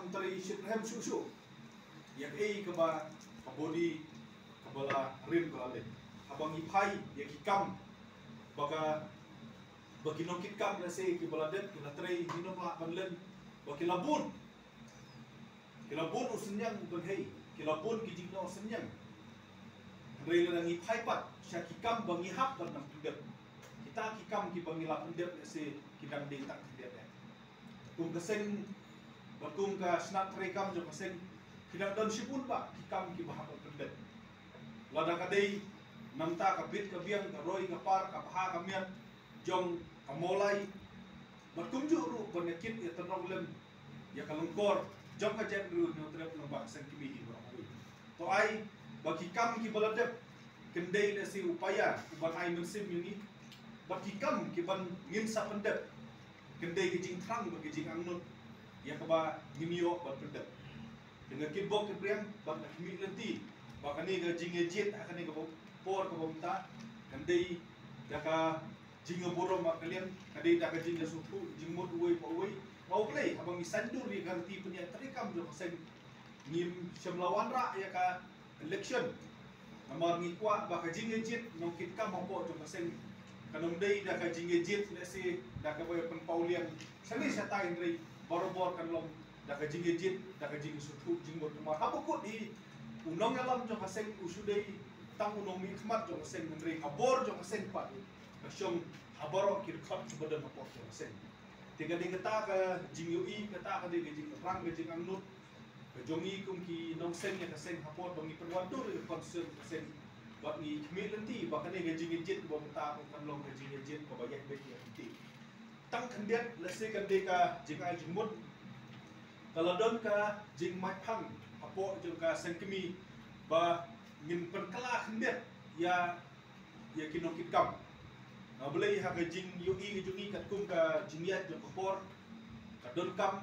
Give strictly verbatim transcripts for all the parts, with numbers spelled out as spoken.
Tang trei shitrhem shuh shuh ïa kaei kaba ka body kaba la rim ka la leh. Haba ngi phai ïa ki kam ba ka, ba ki nongkitkam lehse kiba la dep ki la trei, ngi nang lah ban len ba ki la bun, ki la bun u synñiang u bynhei, ki la bun ki jingnoh synñiang. Hynrei lada ngi phai pat sha ki kam ba ngi hap ban nang pyndep, kita ki kam kiba ngi la pyndep lehse ki dang dei tang khyndiat eh. Kum ka seng bad kum ka shnat treikam jong ka seng, ki dang don shibun bah ki kam kiba hap ban pyndep. Lada ka dei namar ka bit ka biang, ka roi ka par, ka bha ka miat jong ka Mawlai, bad kumjuh ruh ban ïa kit ïa tynrong lem ïa ka lyngkor jong ka jaitbynriew Hynñiewtrep lyngba ka seng kmie hi baroh kawei. To ai ba ki kam kiba la dep kin dei lehse u paia uban ai mynsiem ïa ngi, bad ki kam kiban ngin sa pyndep kin dei ka jingthrang bad ka jingangnud ïa kaba ngin ïoh ban pyndep. Te nga kitbok kitrwiang bad nga khmih lynti ba kane ka jingïajied ha kane ka por kaba mynta kan dei da ka jingïaburom markylliang, ka dei da ka jingïasngewthuh jingmut uwei pa uwei. Nga U Blei, haba ngi saiñdur ïa ka riti pynïaid treikam jong ka seng, ngim shym la wanrah ïa ka election. Namar ngi kwah ba ka jingïajied nongkitkam hapoh jong ka seng kan ym dei da ka jingïajied lehse da kaba ïa pynpaw liang shane shatai, hynrei barabor kan long da ka jingïajied, da ka jingsngewthuh jingmut. Namar haba kut hi, u nongïalam jong ka seng u shu dei tang u nongmihkhmat jong ka seng, hynrei ha bor jong ka seng pat ka shong ha baroh ki dkhot kiba don hapoh jong ka seng. Te ka dei kata ka jingïohi, kata ka dei ka jingthrang, ka jingangnud ka jong ngi kum ki nongseng ïa ka seng, hapoh ba ngi pynwandur ïa ka constituency ka seng. Bad ngi khmih lynti ba kane ka jingïajied ba mynta kan long ka jingïajied kaba ïaid beit ïa ka lynti. Tang khyndiat lehse kan dei ka jingai jingmut, ka la don ka jingmait phang hapoh jong ka seng kmie ba ngin pynkylla khyndiat ïa, ïa ki nongkitkam. Nga U Blei, ha ka jingïohi ka jong ngi katkum ka jingïaid jong ka por, ka donkam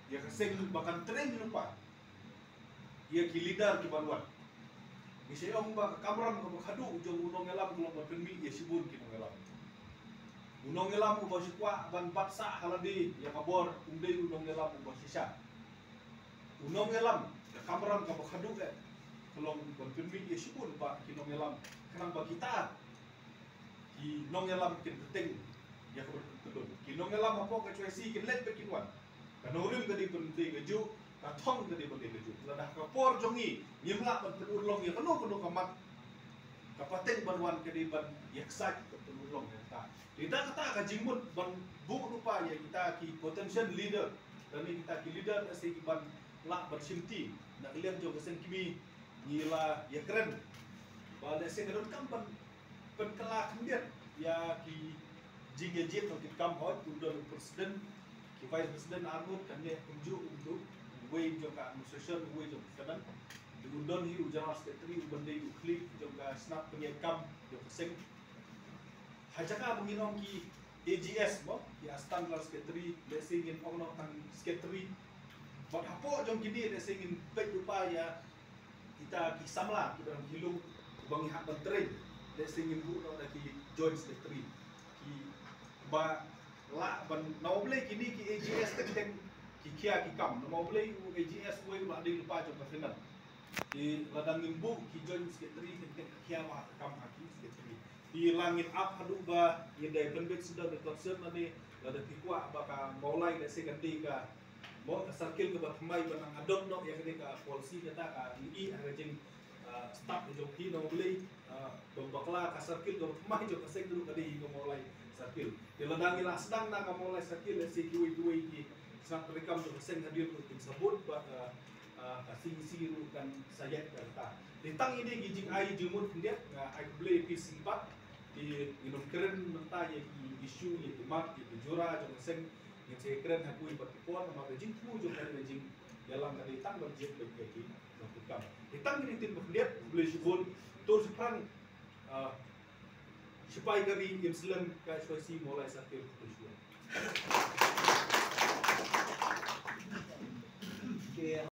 ïa ka seng ba kan trei lypa ïa ki leader kiban wan. Ngi sa ong ba ka kamram kaba khadduh jong u nongïalam ka long ban pynmih ïa shibun ki nongïalam. U nongïalam uba shu kwah ban bat sah ha lade ïa ka bor um dei u nongïalam uba shisha. U nongïalam, ka kamram kaba khadduh eh ka long ban pynmih ïa shibun bah ki nongïalam, khnang ba kita ki nongïalam kin bteng ïa ka bynta. Ki nongïalam hapoh ka H Y C kin leit bad kin wan. Ka nongrim ka dei ban dei kajuh, ka thong ka dei ban dei kajuh. Lada ha ka por jong ngi ngim lah ban pynurlong ïa kano kano ka mat, ka pateng ban wan ka dei ban ïaksaid ban pynurlong ïa kata. Te da kata ka jingmut ban buh lypa ïa kita ki potential leader, lane kita ki leader lehse kiban lah ban shimti na ka liang jong ka seng kmie, ngi la ïakren ba lehse ka donkam ban pynkylla khyndiat ïa ki jingïajied nongkitkam. Hooid, un don u president, ki vice president arngut, kane kumjuh un don uwei jong ka administration, uwei jong ka finance. Te un don hi u general secretary uban dei u khlieh jong ka shnat pynïaid kam jong ka seng. Ha jaka ba ngin ong ki A G S mo, ki assistant general secretary, lehse ngin ong noh tang secretary. Bad hapoh jong kine lehse ngin peit lypa ïa kita ki samla kiba dang hi lum, uba ngi hap ban train, lehse ngin buh noh da ki joint secretary, kiba lah ban, namar balei kine ki A G S teng teng ki khia ki kam, namar balei u A G S uwei u lah dei lypa jong ka finance. Te lada ngin buh ki joint secretary teng teng ka khia bha ka kam ha ki secretary. Te la ngin ap haduh ba ngin dei pynbeit sdang da concern lane lada phi kwah ba ka Mawlai lehse kan dei ka mo ka circle kaba thymmai ban nang adopt noh ïa kane ka policy, kata ka ngi ïa ka jing, ah, start jong phi, namar balei, ah, ba bakla ka circle kaba thymmai jong ka seng ruh ka dei ka Mawlai circle. Te lada ngi la sdang na ka Mawlai circle, lehse kiwei kiwei ki shnat treikam jong ka seng hadien ruh kin sa bud ba ka, ah, ka C E C ruh kan sa ïaid da kata. Te tang ine ki jingai jingmut khyndiat, ah, ai khublei phi sngewbha. Te ngin ym kren mynta ïa ki issue, ïa ki mat, ïa ki jura jong ka seng. Ngin sa kren ha kawei pat ka por, namar ka jingthmu jong kane ka jingïalang ka dei tang ban jied beit ïa ki nongkitkam. Te tang kine ki ktien ba khyndiat, khublei shibun. To shaphrang, ah, shipai ka ri, im slem ka H Y C Mawlai Circle, khublei shibun.